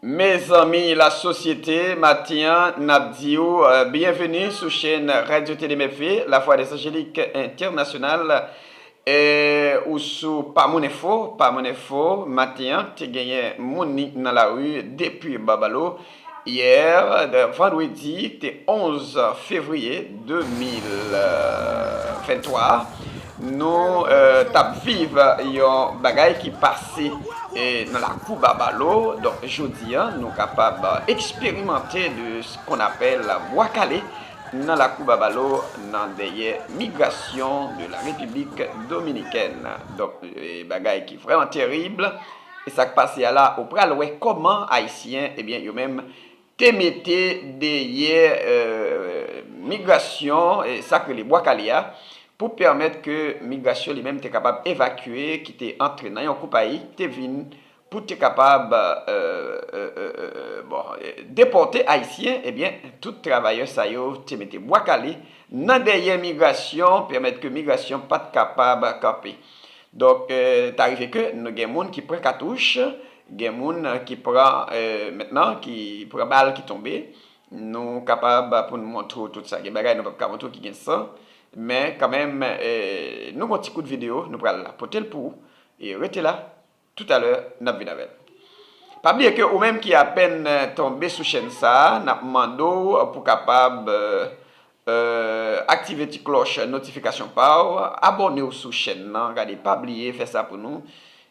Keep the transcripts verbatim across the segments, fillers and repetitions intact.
Mezanmi, lasosyete, maten an, n ap di w, eh, byenveni sou chèn Radyo Tele M F V, La Voix des Angéliques Internationales. Eh, ou sou Pa Moun Enfo, Pa Moun Enfo, maten an, te genyen moun ni nan lari depi Babalo. Yè, de, vandredi, te onz fevriye de mil venntwa, nou, eh, t ap viv yon bagay ki pase, eh, nan lakou Babalo. Donk, jodi a, nou kapab eksperimante de ce qu'on appelle bwa kale nan lakou Babalo, nan dèyè migrasyon de la République Dominicaine. Donk, eh, bagay ki vrèman terib. E sa k pase a la, ou pral wè kòman Ayisyen, ebyen, yo menm, te mete dèyè, eh, migrasyon, eh, sa k rele bwa kale a, pou pèmèt ke migrasyon li menm te kapab evakye, ki te antre nan yon konpayi, te vin pou te kapab, eh, eh, eh, eh, bon, eh, depòte Ayisyen, ebyen, tout travayè sa yo te mete bwa kale nan dèyè migrasyon, pèmèt ke migrasyon pa t kapab kanpe. Donk, eh, ta rive ke nou gen moun ki pran katouch, gen moun ki pran, eh, mentnan, ki pran bal ki tonbe. Nou kapab pou n montre w tout sa. Gen bagay nou p ap ka montre w ki gen san, men kanmenm, eh, nou gon ti kout videyo, nou pral pote l pou ou. E rete la, toutalè, n ap vin avè l. Pa bliye ke ou menm ki apèn, eh, tonbe sou chèn sa a, n ap mande w pou kapab, eh, eh, aktive ti klòch notifikasyon pa w, abòne w sou chèn nan, gade, pa bliye fè sa pou nou.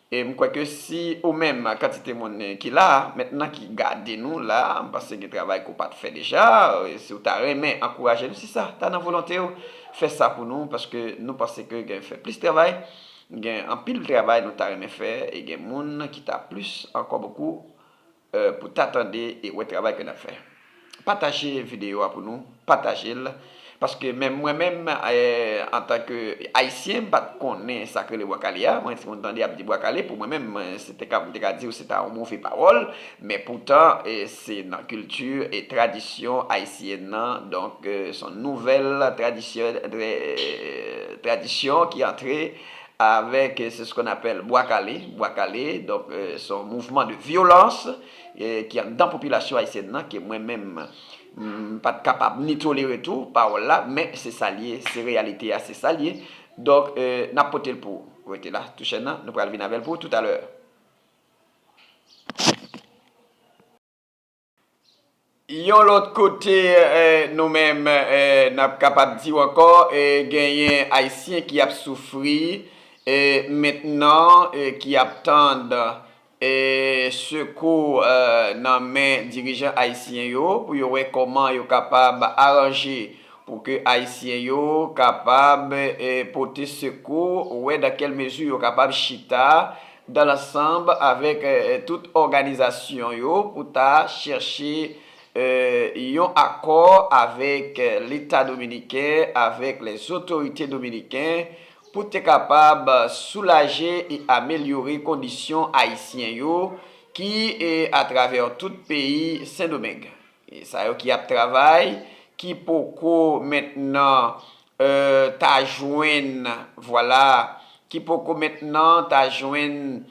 E m kwè ke si ou menm, kantite moun ki la, mentnan ki gade nou la, m panse gen travay ke w pa t fè deja, e si w ta renmen ankouraje nou, si sa ta nan volonte w, fè sa pou nou, paske nou panse ke gen fè plis travay, gen anpil travay nou ta renmen fè, e gen moun ki ta plis ankò bokou, eh, pou ta tande e wè travay ke n ap fè. Pataje videyo a pou nou, pataje l, paske menm mwen menm, eh, antanke Ayisyen, m pa t konnen sa k rele bwa kale a. Mwen, si mwen tande y ap di bwa kale, pou mwen menm, mwen, se te ka, m te ka di w se ta yon move pawòl, men poutan, eh, se nan kilti e tradisyon ayisyèn nan, donk, eh, se yon nouvèl tradisyon, eh, tradisyon ki antre avèk, eh, c'est ce qu'on appelle bwa kale, bwa kale, donk, eh, se yon mouvman de vyolans, eh, ki anndan popilasyon ayisyèn nan, ke mwen menm, m pa t kapab ni tolere tou, pawòl la, men se sa l ye, se reyalite a, se sa l ye. Donk, eh, n ap pote l pou ou. Rete la, tou chèn nan, nou pral vin avè l pou ou toutalè. Yon lòt kote, eh, nou menm, eh, n ap kapab di w ankò, eh, genyen Ayisyen ki ap soufri, eh, mentnan, eh, ki ap tann, eh, sekou, eh, nan men dirijan ayisyen yo, pou yo wè kòman yo kapab aranje pou ke Ayisyen yo kapab, eh, pote sekou, wè dans quelle mesure yo kapab chita dans l'ensemble avèk, eh, tout òganizasyon yo pou ta chèche, eh, yon akò avèk, eh, Leta dominiken, avèk lèzotorite dominiken, pou te kapab soulaje e amelyore kondisyon ayisyen yo ki, eh, atravè tout peyi Sendomeng. E sa yo ki ap travay, ki poko mentnan, eh, ta jwenn, vwala, ki poko mentnan ta jwenn,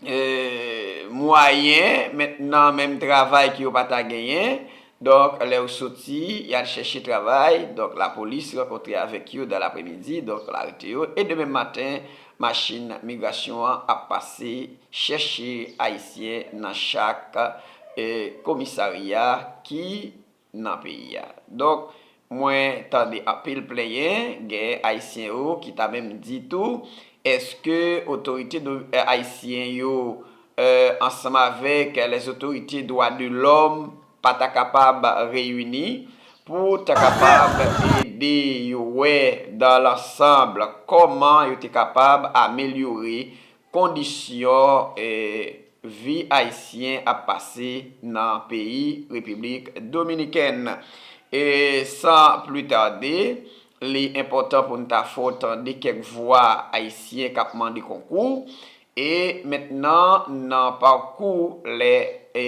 eh, mwayen, mentnan menm travay ke yo pa ta genyen. Donk, lè yo soti, y al chèche travay. Donk, lapolis rankontre avèk yo dan lapremidi. Donk, l arete yo. E demen maten, machin migrasyon an ap pase chèche Ayisyen nan chak, eh, komisarya ki nan peyi a. Donk, mwen tande anpil plenyen, gen Ayisyen yo ki ta menm di tou, èske otorite do-, eh, ayisyen yo, eh, ansanm avèk lèzotorite dwa de lòm pa ta kapab reyini pou ta kapab ede yo wè dans l'ensemble kòman yo te kapab amelyore kondisyon, eh, vi ayisyen ap pase nan peyi Repiblik Dominikèn. E san pli tade, li enpòtan pou n ta fè w tande kèk vwa ayisyen k ap mande konkou. E mentnan, nan pakou lè, e,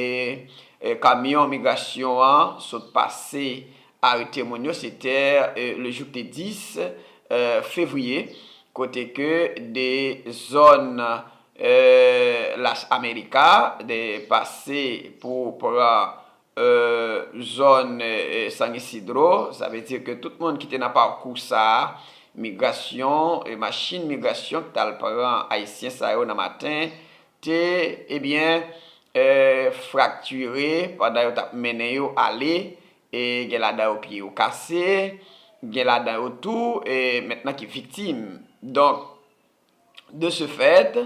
e, kamyon migrasyon an sot pase arete moun yo, se te, e, le jou ki te dis, e, fevriye, kote ke de zòn, eh, Las Americas, de pase pou pran eh, zòn eh, San Isidro. Sa vle di ke tout moun ki te nan pakou sa a, migrasyon, eh, machin migrasyon ki t al pran Ayisyen sa yo nan maten, te, ebyen, eh, fraktire pandan yo t ap mennen yo ale, e gen ladan yo pye yo kase, gen ladan yo tou, eh, mentnan ki viktim. Donk, de ce fait,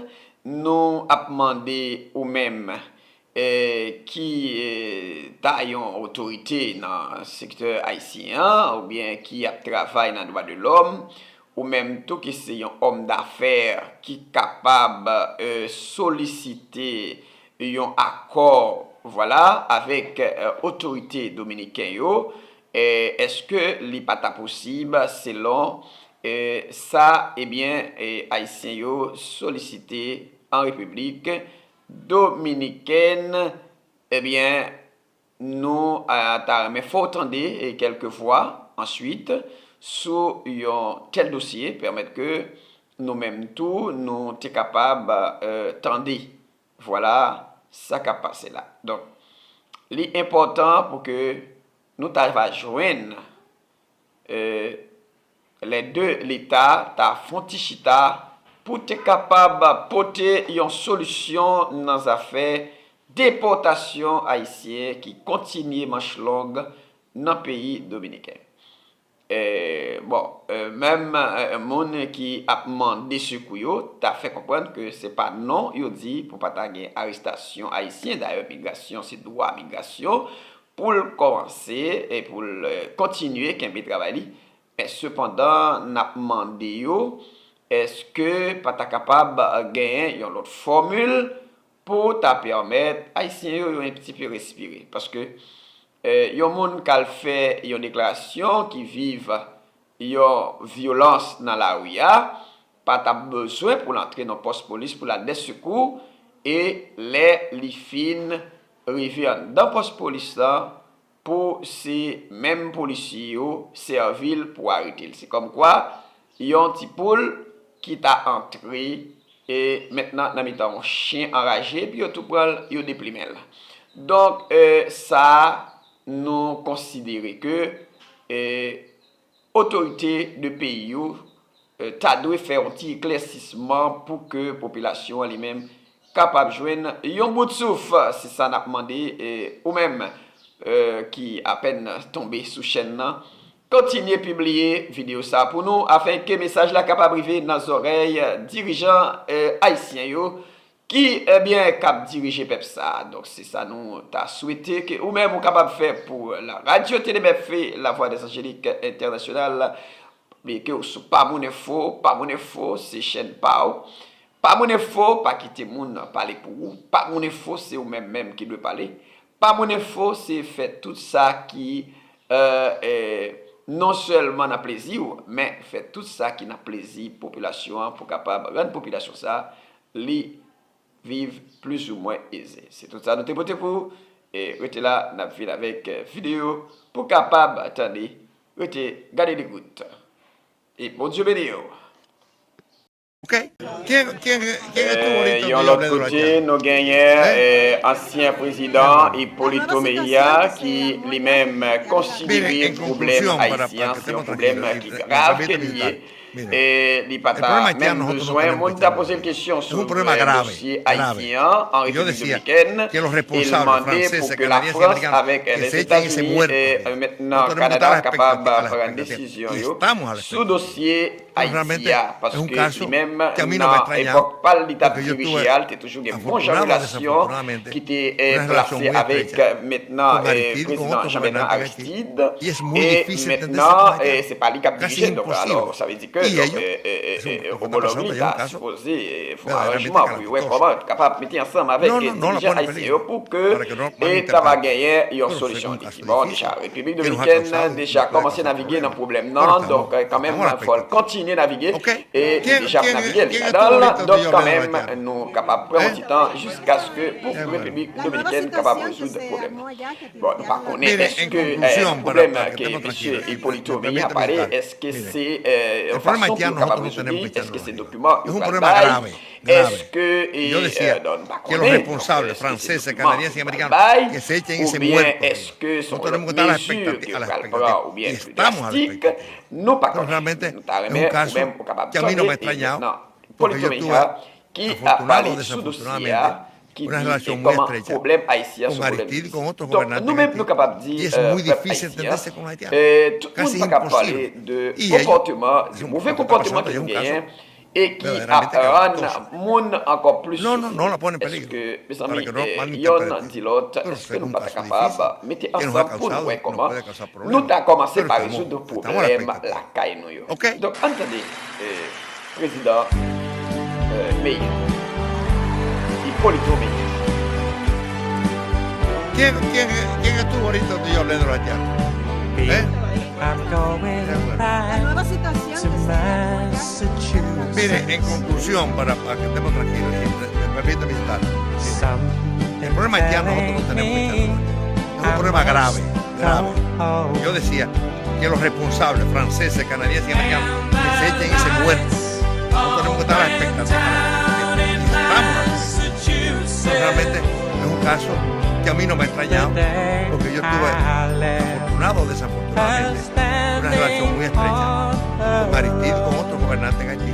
nou ap mande ou menm, eh, ki, eh, ta yon otorite nan sektè ayisyen an, oubyen ki ap travay nan dwa de lòm, ou menm tou ki se yon òm dafè ki kapab, eh, solisite yon akò, vwala, avèk, eh, otorite dominiken yo, eh, èske li pa ta posib, selon, eh, sa, ebyen, eh, Ayisyen yo solisite an Repiblik Dominikèn, ebyen, nou, eh, ta renmen fè w tande, eh, kèlke vwa answit sou yon tèl dosye, pèmèt ke nou menm tou, nou te kapab, eh, tande. Vwala sa k ap pase la. Donk, li enpòtan pou ke nou ta va jwenn, eh, lè de Leta ta fè yon ti chita pou te kapab pote yon solisyon nan zafè depòtasyon ayisyen ki kontinye manch long nan peyi dominiken. Eh, bon, eh, menm, eh, moun ki ap mande sekou yo ta fè konprann ke se pa non yo di pou pa ta gen arestasyon ayisyen. Dayè, migrasyon, se dwa migrasyon pou l kòmanse e pou l, eh, kontinye kenbe travay li. Men sepandan, n ap mande yo, èske pa ta kapab genyen yon lòt fòmil pou ta pèmèt Ayisyen yo, yo yon ti pe respire? Paske, eh, yon moun k al fè yon deklarasyon, ki viv yon vyolans nan lari a, pa t ap bezwen pou l antre nan pòs polis pou l al dè sekou, e lè li fin rive anndan pòs polis lan, pou se menm polisye yo sèvi l pou arete l. Se kòmkwa yon ti poul ki ta antre, e mentnan nan mitan yon chen anraje, epi yo tou pran l, yo deplimen l. Donk, eh, sa a, nou konsidere ke, eh, otorite de peyi yo, eh, ta dwe fè yon ti eklèsisman pou ke popilasyon an li menm kapab jwenn yon bout souf. Se sa n ap mande, eh, ou menm, eh, ki apèn tonbe sou chèn nan. Kontinye pibliye videyo sa pou nou, afenke mesaj la kapab rive nan zòrèy dirijan, eh, ayisyen yo, ki, ebyen, k ap dirije pèp sa a. Donk, se sa nou ta swete ke ou menm ou kapab fè pou la Radio Télé Bèfé, La Voix des Angéliques Internationale. Pa bliye ke w sou Pa Moun Enfo, Pa Moun Enfo, se chèn pa w. Pa Moun Enfo, pa kite moun pale pou ou. Pa Moun Enfo, se ou menm menm ki dwe pale. Pa Moun Enfo, se fè tout sa ki, eh, eh, non sèlman nan plezi w, men fè tout sa ki nan plezi popilasyon an pou kapab rann popilasyon sa a li viv plizoumwen eze. Se tout sa nou te pote pou ou. E rete la, n ap vin avèk, eh, videyo pou kapab tande. Rete gade degout. E Bondye beni w. Eh, yon lòt kote, nou genyen, eh, ansyen prezidan Hipólito Mejía ki li menm konsidere pwoblèm ayisyen an se yon pwoblèm ki grav ke li ye. E li pa ta menm bezwen moun ta poze l kesyon sou, eh, dosye ayisyen an an Repiblik Dominikèn, e l mande pou ke Lafrans avèk, eh, Lèzetazini, eh, mentnan Kanada kapab pran desizyon yo sou dosye Ayiti a, paske li menm, nan epòk pa l, li t ap dirije a, li te toujou gen bon jan relasyon ki te, eh, plase avèk, eh, mentnan, eh, prezidan Jean Bertrand Aristide. E mentnan, eh, se pa li k ap dirije, donk, alò, sa vle di ke, donk, eh, eh, eh, eh, omològ li ta sipoze, eh, fè yon aranjman pou yo wè kòman yo kapab mete ansanm avèk, eh, dirijan ayisyen yo pou ke, eh, ta va genyen yon solisyon. Bon, deja, Repiblik Dominikèn deja kòmanse navige nan pwoblèm nan, donk, eh, kanmenm, fò l kontinye navige, e li deja ap navige, li ladan l, donk, kanmenm, nou kapab pran yon ti tan jiskaske pou Repiblik Dominikèn kapab rezoud pwoblèm nan. Bon, nou pa konnen èske, eh, pwoblèm ke mesye Hipólito Mejía pale, èske se, eh, yon fason pou yo kapab rezoud li, èske se dokiman yo pral bay, grave. Yo decía que los responsables franceses, canadienses y americanos que se echen ese muerto. Nosotros tenemos que estar a la expectativa, a la expectativa. Y estamos a la expectativa. Pero realmente es un caso que a mí no me ha extrañado, porque yo tuve, afortunado o desafortunadamente, una relación muy estrecha con Aristide y con otros gobernantes en Haití. Y es muy difícil entenderse con los haitianos. Casi imposible. Y ellos, es un, lo que está pasando allá es un caso verdaderamente grave. No, no, no la pone en peligro, para que no malinterpreten. Pero es un caso difícil que nos ha causado y nos puede causar problemas. Pero estamos, estamos a la expectativa. Ok. Prezidan, eh, Mejia, Hipólito Mejia. ¿Quién, quién, quién estuvo ahorita tú y yo hablando de los haitianos? ¿Eh? De acuerdo. La nueva situación que se ha creado. Mire, en conclusión, para, para que estemos tranquilos, y me, me permite visitar. El problema haitiano nosotros no tenemos que echarlo. Es un problema grave, grave. Yo decía que los responsables franceses, canadienses y americanos que se echen ese muerto. Nosotros tenemos que estar a la expectativa. Estamos a la expectativa. Pero realmente es un caso que a mí no me ha extrañado, porque yo tuve, afortunado o desafortunadamente, una relación muy estrecha con Aristide y con otros gobernantes en Haití.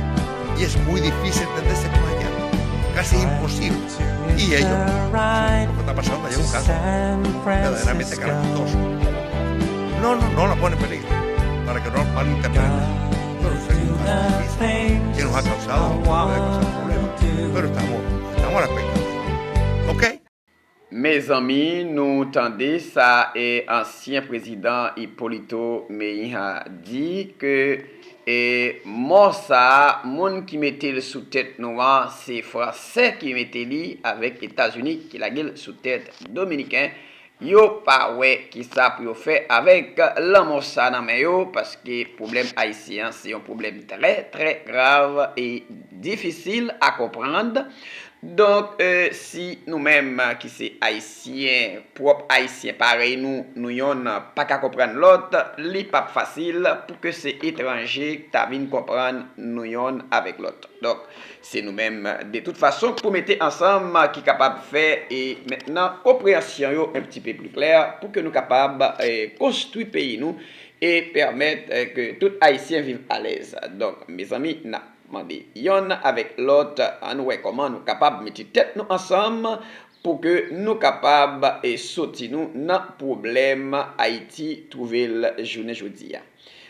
Y es muy difícil entenderse con haitianos. Casi imposible. Y ellos, lo que está pasando allá es un caso verdaderamente calamitoso. No, no, no la pone en peligro, para que no malinterpreten. Pero es un caso difícil que nos ha causado, nos puede causar problemas. Pero estamos, estamos a la expectativa. ¿Ok? Mezanmi, nou tande sa, e, ansyen prezidan Hipólito Mejia di ke, e, mò sa a, moun ki mete l sou tèt nou an, se Fransè ki mete li avèk Etazini ki lage l sou tèt Dominiken. Yo pa wè kisa pou yo fè avèk lanmò sa a nan men yo, paske pwoblèm ayisyen an se yon pwoblèm trè, trè grav e difisil a konprann. Donk, e, si nou menm ki se Ayisyen, pwòp Ayisyen parèy nou, nou yonn pa ka konprann lòt, li p ap fasil pou ke se etranje ta vin konprann nou yonn avèk lòt. Donk, se nou menm, de tout fason, pou mete ansanm ki kapab fè, e, mentnan, konpreyansyon yo un petit peu plus clair, pou ke nou kapab, e, konstwi peyi nou e pèmèt, e, ke tout Ayisyen viv alèz. Donk, mezanmi, n ap mande yonn avèk lòt, ann wè kòman nou kapab mete tèt nou ansanm pou ke nou kapab, e, soti nou nan pwoblèm Ayiti twouve l jounen jodi a.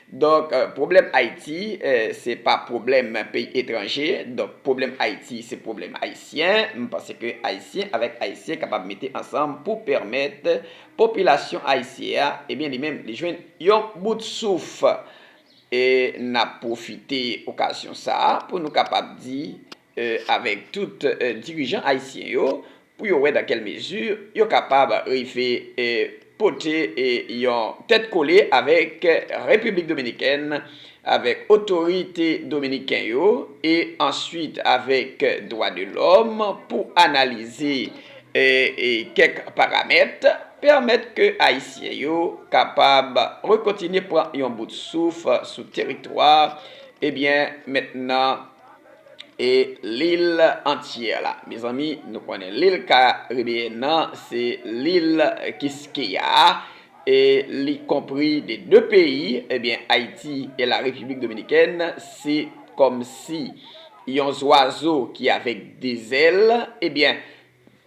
Donk, e, pwoblèm Ayiti, e, se pa pwoblèm peyi etranje. Donk, pwoblèm Ayiti, se pwoblèm ayisyen. M panse ke Ayisyen avèk Ayisyen kapab mete ansanm pou pèmèt popilasyon ayisyen an, ebyen, li menm, li jwenn yon bout souf. E n ap pwofite okazyon sa a pou nou kapab di, e, avèk tout, e, dirijan ayisyen yo, pou yo wè dans quelle mesure yo kapab rive, e, pote, e, yon tèt kole avèk Repiblik Dominikèn, avèk otorite dominiken yo, e answit avèk dwa de lòm pou analize, e, e, kèk paramèt, pèmèt ke Ayisyen yo kapab rekontinye pran yon bout souf sou teritwa, ebyen, mentnan, e lil antyè la. Mezanmi, nou konnen lil karibeyèn nan, se lil Kiskeya a, e li konpri de de peyi, ebyen, Ayiti e la Repiblik Dominikèn, se kòmsi yon zwazo ki avèk de zèl, ebyen,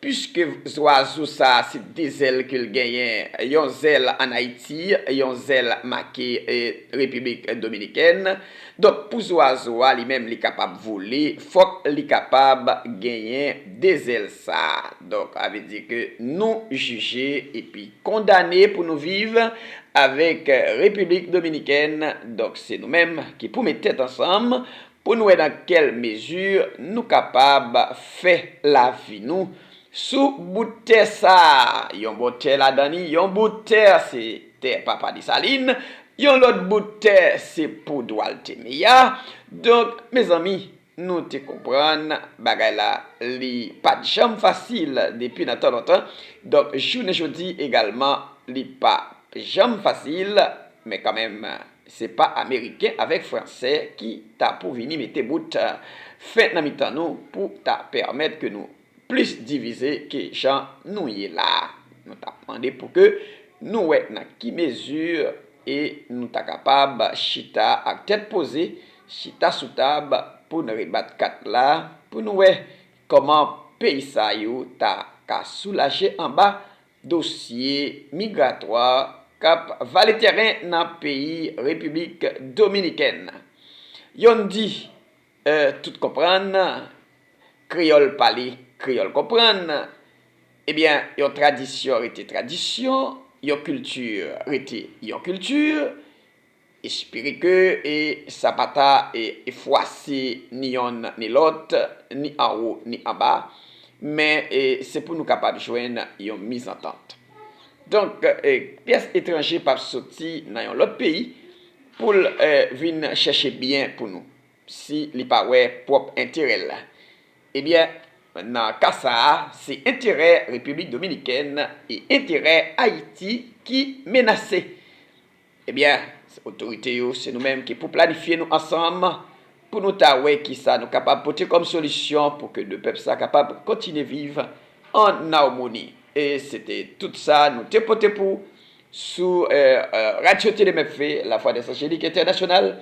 piske zwazo sa a se de zèl ke l genyen, yon zèl ann Ayiti, yon zèl make, e, Repiblik Dominikèn. Donk, pou zwazo a li menm li kapab vole, fòk li kapab genyen de zèl sa a. Donk, sa vle di ke nou jije epi kondane pou nou viv avèk Repiblik Dominikèn. Donk, se nou menm ki pou met tèt ansanm pou nou wè dans quelle mesure nou kapab fè lavi nou sou bout tè sa a. Yon bò tè ladan li, yon bout tè se tè Papa Desalin, yon lòt bout tè se pou Dwalt Meya. Donk, mezanmi, nou te konprann bagay la, li pa t janm fasil depi nan tan lontan. Donk, jounen jodi egalman, li pa janm fasil, men kanmenm, Se pa Ameriken avèk Fransè ki ta pou vini mete bout, eh, fen nan mitan nou pou ta pèmèt ke nou plis divize ke jan nou ye la a. Nou t ap mande pou ke nou wè nan ki mezi e nou ta kapab chita ak tèt poze, chita sou tab pou n rebat kat la, pou nou wè kòman peyi sa yo ta ka soulaje anba dosye migratwa k ap vale tèren nan peyi Repiblik Dominikèn. Yonn di, eh, tout konprann, kreyòl pale, kreyòl konprann. Ebyen, yon tradisyon rete tradisyon, yon kilti rete yon kilti. Espere ke, e, sa pa ta, e, e fwase ni yonn ni lòt, ni anwo ni anba, men, e, se pou nou kapab jwenn yon mizantant. Donk, e, pyès etranje p ap soti nan yon lòt peyi pou l, e, vin chèche byen pou nou, si li pa wè pwòp enterè l. Ebyen, nan ka sa a, se enterè Repiblik Dominikèn e enterè Ayiti ki menase. Ebyen, otorite yo, se nou menm ki pou planifye nou ansanm pou nou ta wè kisa nou kapab pote kòm solisyon pou ke de pèp sa kapab kontinye viv ann amoni. E se te tout sa nou te pote pou sou, eh, eh, Radyo Tele Mèfè, La Voix des Angéliques Internationales.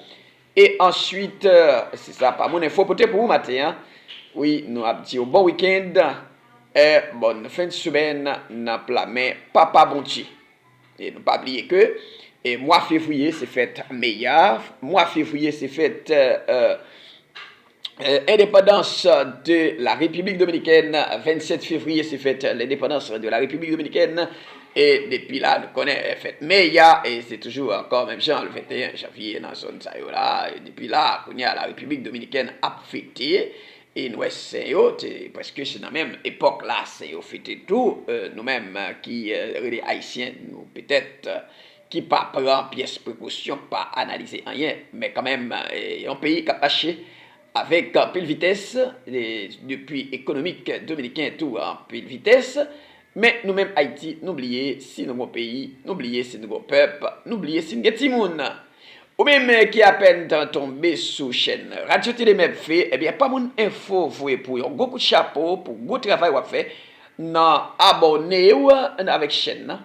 E answit, eh, se sa Pa Moun Enfo pote pou ou maten an. Wi, nou ap di w bon wikenn, eh, bòn fen de semèn nan pla men Papa Bondye. E nou pa bliye ke, e mwa fevriye se fèt Mèya, mwa fevriye se fèt, eh, eh, eh, endepandans de la Repiblik Dominikèn, vennsèt fevriye se fèt lendepandans de la Repiblik Dominikèn, e depi la, nou konnen, eh, fèt Mèya, e se toujou ankò menm jan, le venteyen janvye nan zòn sa yo la, e depi la, kounye a, la Repiblik Dominikèn ap fete, e nou wè sen yo, te, prèske se nan menm epòk la, sen yo fete tou, eh, nou menm, eh, ki, eh, rele Ayisyen, nou petèt, eh, ki pa pran pyès prekosyon, pa analize anyen, men kanmenm, eh, yon peyi k ap mache avèk anpil vitès, eh, depi ekonomik dominiken tou anpil vitès, men nou menm Ayiti, nou bliye si nou gon peyi, nou bliye si nou gon pèp, nou bliye si n gen timoun. Ou menm ki apèn tonbe sou chèn Radyo Tele Mèfè, ebyen, Pa Moun Enfo voye pou yon gwo kout chapo pou gwo travay w ap fè nan abòne w avèk chèn nan.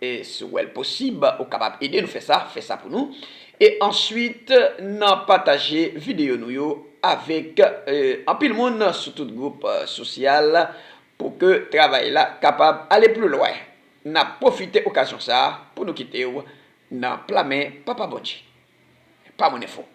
E si w wè l posib, ou kapab ede nou fè sa, fè sa pou nou. E answit, nan pataje videyo nou yo avèk, eh, anpil moun sou tout gwoup, eh, sosyal pou ke travay la kapab ale pli lwen. N ap pwofite okazyon sa a pou nou kite w nan pla men Papa Bondye. Pa Moun Enfo.